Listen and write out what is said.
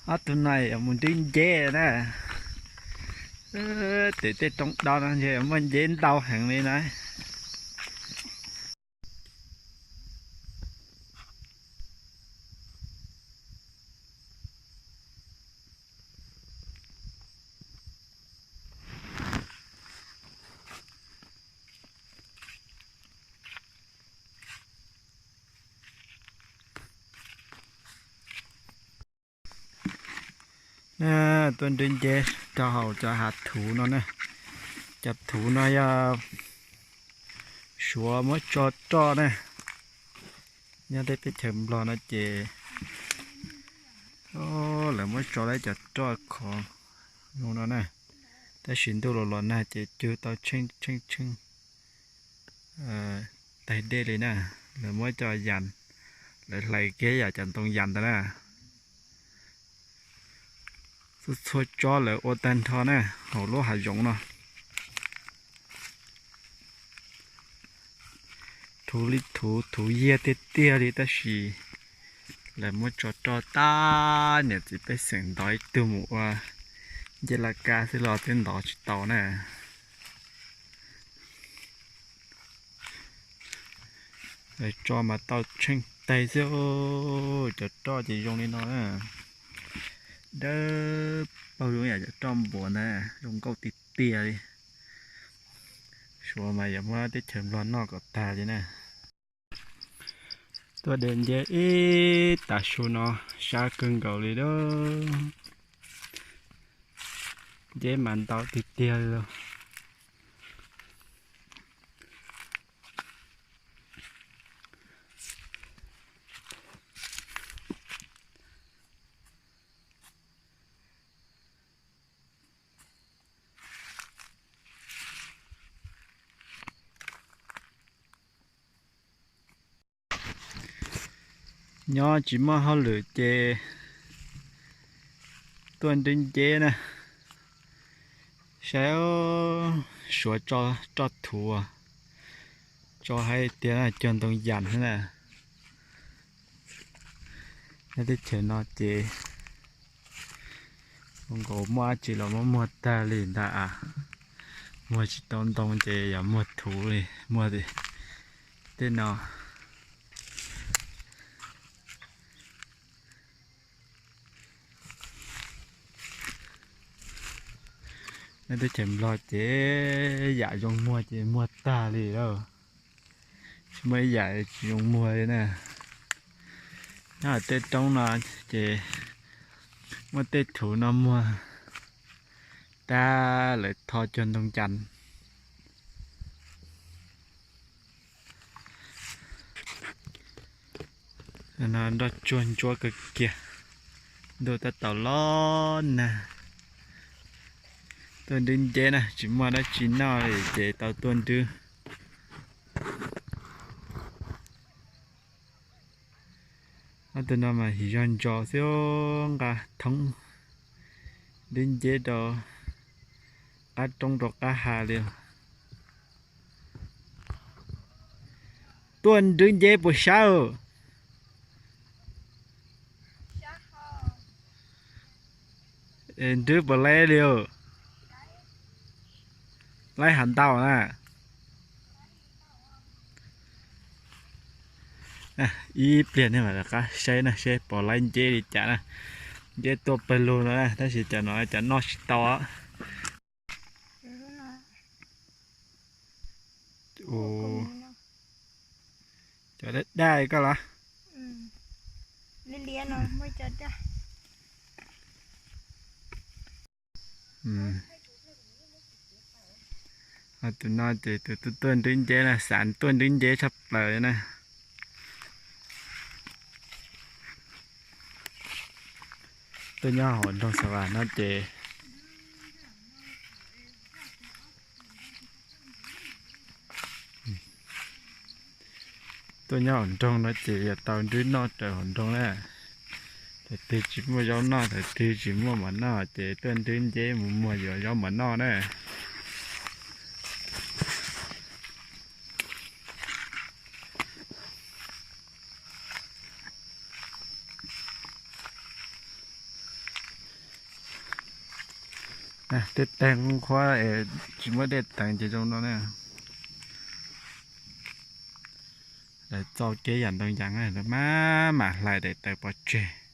Ob tug no yuav mus nrhiav nceb na. Tej tej roob dob no ntshe muaj nceb ntau heev li na. Tuaj nrhiav nceb rau hauv cov hav thuv no na. Cov thuv no yog Suav muab tso roj na. Nyob tej teb chaws Nplog no ces lawv muab tso lawv cov roj khov zoo no na. Tab sis ntuj los los nag ces cug tau tsheej tsheej tsheej taig dej li na. Lawv muab cov yas, lawv hlais kiag yam cov ntoo yas ntawd na. Txhua txhua tsob lawv ua tag nrho na, hauv lub hav zoov no. Thuv li thuv, thuv yiag tiag tiag li tab sis lawv muab tso roj tag, niam txiv pej xeem ntov ib tug mus ua ncej laj kab xwb los twb ntov tsis tau na. Lawv tso mas tau tsheej taig xwb. Cov roj ces zoo li no na. Dawb paug zoo yam cov roj npuas ntag, zoo nkauj tiag tiag li. Suav mas yuav muab teb chaws Nplog noj kom tag li na. Tuaj de nceb ib tav su no sab kawg nkaus li lauj. Nceb mas ntau tiag tiag li lauj. Nyob tsis muaj hauj lwm ces tuaj nrhiav nceb na. Saib Suav tso roj thuv, tso hais tias cog ntoo yas thiab na. Nyob teb chaws no ces zoo nkaus muaj dab tsi los muab muag tag li ntag. Muag tsis tau ntoo ces yog muag thuv li, muag tej no. Nyob teb chaws Nplog ces yam zoo muag ces muag tag li lauj. Tsis muaj ib yam tsis zoo muag li na. Nyob tej roob no ces muab tej thuv no muag tag lawv tho cog ntoo cas. No nroj tsuag ntsuab kawg kiag, ntuj tab tom los nag. Tuaj nrhiav nceb na, tsis muaj dab tsi noj li ces tau tuaj nrhiav. Ob tug no mas yog ntsos xwb, nqa thoob nrhiav nceb rau qab roob rau qab hav li. Tuaj nrhiav nceb puas sab? Nrhiav puas laib li? Laib has ntau na. Ib pliag nej mam rov qab saib na, seb puas laib nceb li cas na. Nceb tuaj pawg lug no na, tab sis cov no cov noj tsis tau. Cov daj daj koj los? Tus no ces tus tuaj nrhiav nceb na, xav tuaj nrhiav nceb tshaj plaws na. Tuaj nyob hauv nroog Xa Vas no ces, tuaj nyob hauv nroog no ces yuav tau nrhiav noj raws hauv nroog na. Thaum twg tsis muaj zaub noj, thaum twg tsis muaj mov noj ces tuaj nrhiav nceb mus muag yuav zaub mov noj na. Tej teg nqhuab es tsis muaj dej teev ces zoo no na. Lawv txo kiag yam ntoo yas, lawv maj mam hlais daim tawv pov tseg.